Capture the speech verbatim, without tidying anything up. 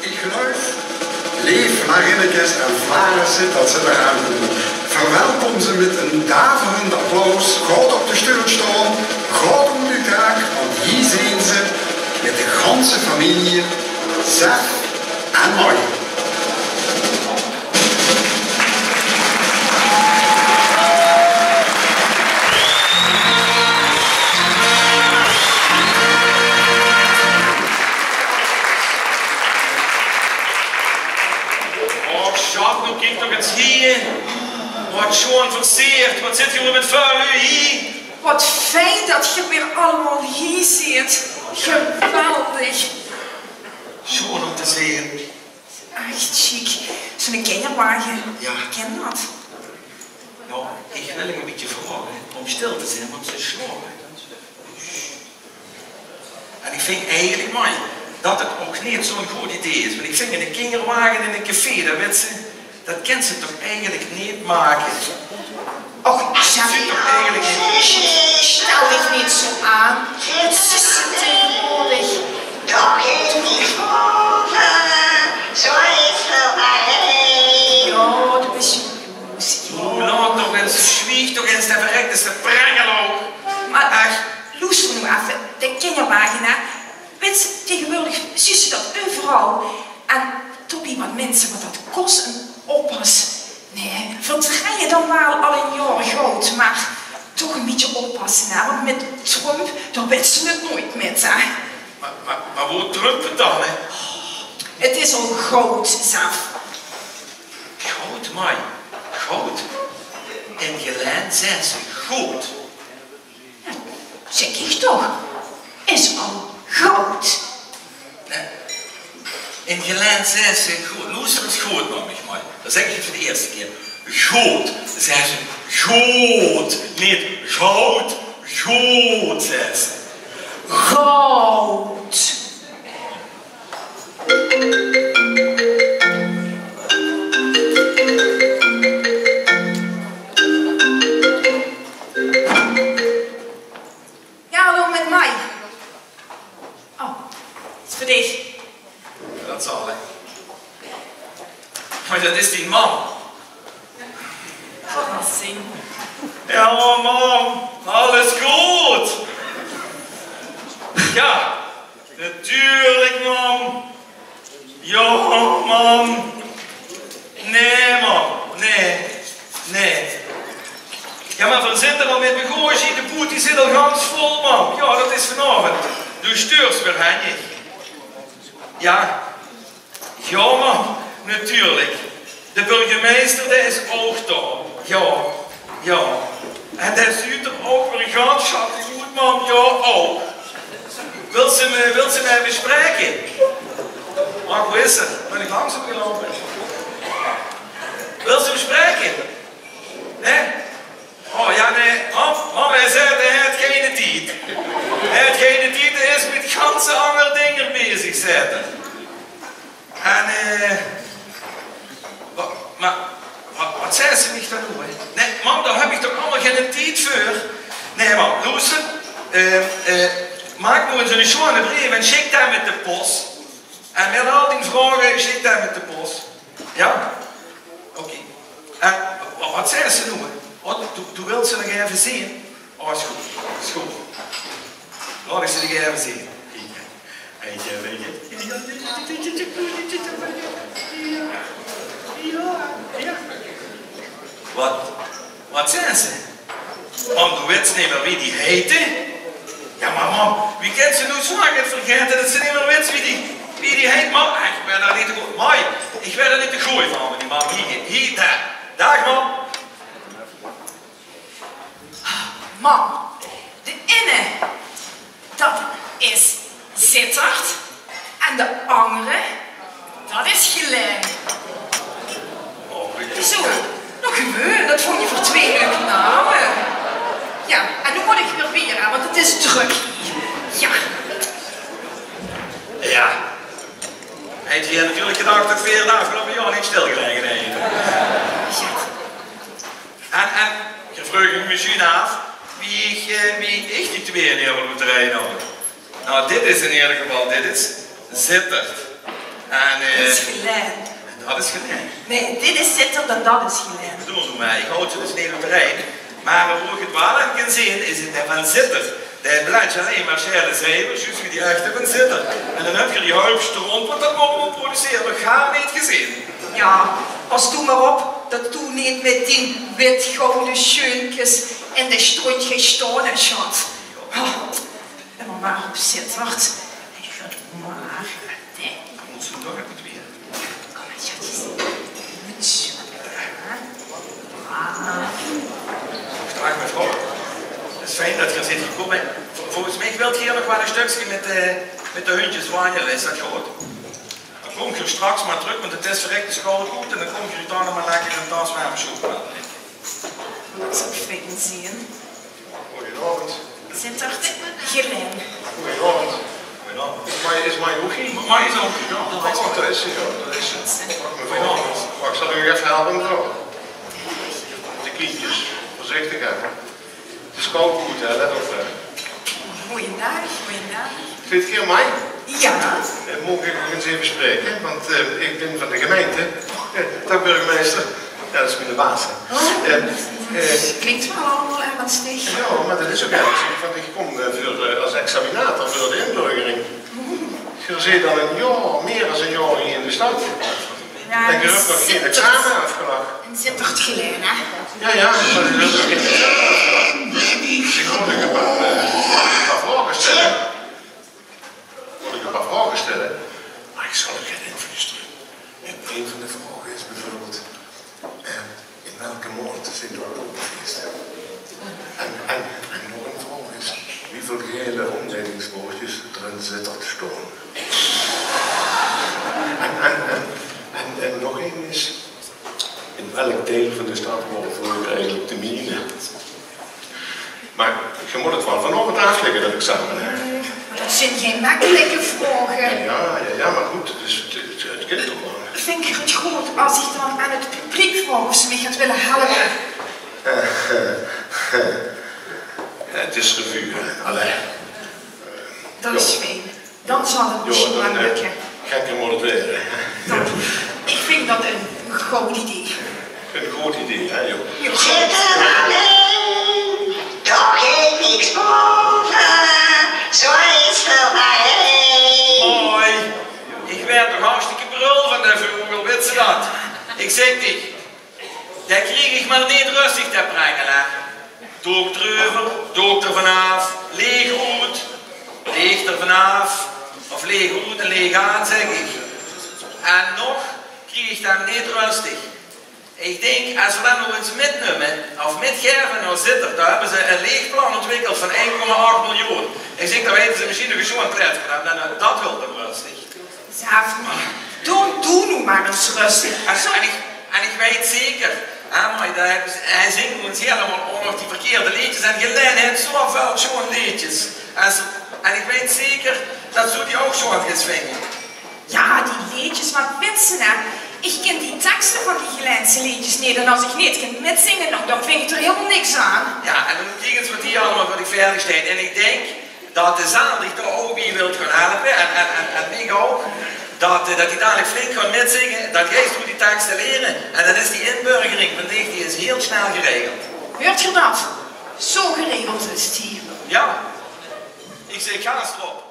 Ich geluif, leef Marinnekes en Flarisse, det ze d'raan kómme. Verwelkom ze mit ein daverend applaus. Gaot op de sjtool sjtaon, gaot ónger de kraak, want hie zeen ze mit de ganse femilie, Sef en Mai. Och, sjat, noe kiek toch ins hie. Waat sjoon verseerd. Waat zit geer mit väöl luuj hie. Wat fijn dat geer weer allemaal hier zit. Geweldig. Sjoon óm te zeen. Echt sjiek. Zo'n kinderwage. Ja. Ken dat. Nou, ich wil uch ein bietje vraoge óm sjtil te zeen, want ze sjlaope. En ich vinj eigelik, Mai, dat het ouch neet zo'n good idee is. Want ich vinj, in eine kinderwage in ein café, det wits se, det kins se toch eigelik neet make. Och, Sjappie, sjtel dich neet zo aan. Het zuus se taegewoordig. Toch is die boven, zo is het wel bij. Ja, doe bis zoe. Laot toch ins, zwieg toch ins, de verrekte prengeloog. Mer loester noe effe, de kinderwage, hè. Wits se, taegewoordig zuus se dat euveral. En toch bie wat minse, want dat kos ein oppas. Nae, veer drejje dan waal al ein jaor good, mer toch ein bietje oppasse, hè, want mit Trump, dao wits se het noeit mit, hè. Mer, mer, mer wo Trump het dan, hè? Het is al good, Sef. Good, Mai, good. In Gelaen zaes se good. Zèk ich toch, is al good. Nae. In Gelaen zaes se good. Loester ins good nao mich, Mai. Dan zèk ich het veur de ierste kieër. Good. Dan zaes se good. Neet goud. Good, zaes se. Goud. Ja, hallo, mit Mai. Oh, is veur dich. Dat zal, hè. Mer dat is dien mam. Verrassing. Ja, mam, alles good? Ja, natuurlik, mam. Ja, mam. Nae, mam. Nae. Nae. Ja, mer veer zeen al mit begoje, de boet die zit al gans vol, mam. Ja, dat is vanaovend. Doe sjtuurs weer, Henny. Ja. Ja, mam. Natuurlik. De burgemeister, dae is ouch dao. Ja. Ja. En dae zuut d'r ouch weer gans sjattig oet, mam. Ja, ouch. Wils se 'm, wils se 'm effe sjpraeke? Ach, wo is 'r? Bön ich langs 'm geloupe. Wils se 'm sjpraeke? Nae? Oh, ja, nae. Mam, mam, hae zaet, hae haet geine tied. Hae haet geine tied, hae is mit ganse anger dinger bezig, zaet 'r. En, eh, wa-, mer, wa-, wat zaes se mich dan noe, hè? Nae, mam, dao höb ich toch allemaol geine tied veur. Nae, mam, loester, eh, eh, maak noe ins eine sjoeane breef en sjik dae mit de pos. En mit al dien vraoge, sjik dae mit de pos. Ja? Oké. En wa-, wat zaes se noe, hè? Wat, doe, doe wils ze nog effe zeen? Oh, is good. Is good. Laot ich ze nog effe zeen. Wat, wat zaes se? Mam, doe wits neet mieër wie die heite? Ja, mer mam, wie kins se noe zoe get vergaete dat se neet mieër wits wie die, wie die heite? Mam, ich bön dao neet te good, Mai, ich bön dao neet te good veur, die mam. Hie, hie, dao. Daag, mam. Mam, de inne, dat is Zitterd. En de angere, dat is Gelaen. Zoe, nog geweun, dat vónj ich veur twee leuke name. Ja, en noe mót ich weer wiejer, want het is drök hie. Ja. Ja. Haet geer natuurlik gedach dat veer 't aafgeloupe jaor neet sjtilgelaege haje? Ja. En, en, geer vreugt uch mesjien aaf wie ich, eh, wie ich die twee in eder geval mót rijde. Nou, dit is in eder geval, dit is Zitterd. En, eh, dat is Gelaen. En dat is Gelaen. Nae, dit is Zitterd en dat is Gelaen. Ich bedoel noe mer, ich haoj ze dus neet oet de rij. Mer, eh, wo ich 't waal aan kan zeen, is 't, eh, van Zitterd. Dao blètj allein mer sjele zeiver, zjus wie die echte van Zitterd. En dan höb geer die hulp stront, want dat moge v'r producere, nog gaar neet gezeen. Jao, pas doe mer op dat doe neet mit dien wit goude sjeunke in de sjtróntj geis sjtaon, sjat. Oh, en mer op Zitterd. Mer, nae. Mót ze nog effe twieë. Kóm mer, sjatje. Good zo. Braaf. Daag, mevrouw. 't Is fijn dat geer zeet gekómme. Vol-, volges mich wilt geer nog waal e sjtökske mit de, mit de hundjes wanjele, is dat good? Dan kómp geer sjtraks mer trök, want 't is verrek sjoon koud, en dan kómp geer dan nog mer lekker ein tas werm sjoekelade drinke. Dat zou fijn zeen. Goojenaovend. Zitterd, Gelaen. Goojenaovend. Goojenaovend. Is mien, is mien ouch hie? Mien is ouch hie, jao. Oh, dao is ze, jao, dao is ze. Goojenaovend. Wach, mevrouw. Wach, zal ich uch effe helpe, mevrouw? De kiendjes. Veurzichtig, hè. 't Is koud boete, hè, let op, hè. Goojendaag, goojendaag. Zeet geer mien? Jao. Eh, maag ich uch ins effe spraeke? Want, eh, ich bön van de gemeinte. Eh, daag burgemeister. Jao, dat is miene baas, hè. Oh, eh, eh, klink waal allemaol ernstig. Jao, mer dat is ouch ernstig, want ich kóm, eh, veur, eh, es examinator veur de inburgering. Geer zeet al ein jaor, mier es ein jaor hie in de stad. Jao, en geer höb nog gein exame aafgelag. In Zitterd, Gelaen, hè? Jao, jao, mer geer höb nog gein exame aafgelag. Ich mót uch ein paar, eh, ein paar vraoge stelle. Mót ich ein paar vraoge stelle? Mer ich zal uch gein invloed struie. En ein van de vraoge is bieveurbeeld, eh, in welke maond zeen de Oktoberfeeste? En, en, en nog ein vraog is, wieväöl gele rondjleidingsboordjes d'r in Zitterd sjtaon? En, en, en, en, en nog ein is, in welk deil van de stad waore vreuger eigelik de miene? Mer geer mót 't waal vanaovend aaflègke, dat exame, hè? Mer dat zeen gein mekkelike vraoge. Jao, jao, jao, mer good, 't is, 't, 't, 't kint toch waal. Vingt geer 't good es ich dan aan 't publiek vraog of ze mich get wille helpe? Eh, eh, eh, 't is revue, hè. Allee. Dat is fijn. Dan zal 't mesjien waal lökke. Gekker mót 't waere. Ich vinj dat ein good idee. Ein good idee, hè, jóng? Zit d'r aan in, toch geit niks bove, zo is 't mer. Hoi. Ich waer toch hartstikke brul van de vogel, wits se dat? Ich zèk dich, dao krieg ich mer neet röstig te prengele. Dook d'reuver, dook d'rvanaaf, leeg oet, leeg d'rvanaaf, of leeg oet en leeg aan, zèk ich. En nog krieg ich 'm neet röstig. Ich dink, es v'r 'm noe ins mitnumme, of mitgaeve nao Zitterd, dao höbbe ze e leegplan óntwikkeld van ein komma ach miljoen. Ich zèk, dao weite ze mesjien nog e sjoon plaats veur, en, en, eh, dat hèlp 'm röstig. Zèk, doon doe noe mer ins röstig. En, en ich, en ich weit zeker, hè, mer dao höbbe ze, hae zingk noe ins hielemaol ouch nog die verkeerde leedjes. En Gelaen haet zoväöl sjoon leedjes. En, en ich weit zeker dat ze die ouch sjoon is vinje. Jao, die leedjes, mer wits se, hè? Ich kin die tekste van die Gelaense leedjes neet. En es ich neet kin mitzinge, noe, dan vinj ich d'r hielemaol niks aan. Jao, en dan kiek ins wat hie allemaol veur dich veurgesjteld. En ich dink, dat de zaal dich dao ouch bie wilt gaon helpe, en, en, en, en ich ouch, dat, eh, dat die dalik flink gaon mitzinge, dat geis doe die tekste liere, en dan is die inburgering van dich, die is hiel snel geregeld. Huurt geer dat? Zo geregeld is 't hie. Jao, ich zèk gaas d'rop.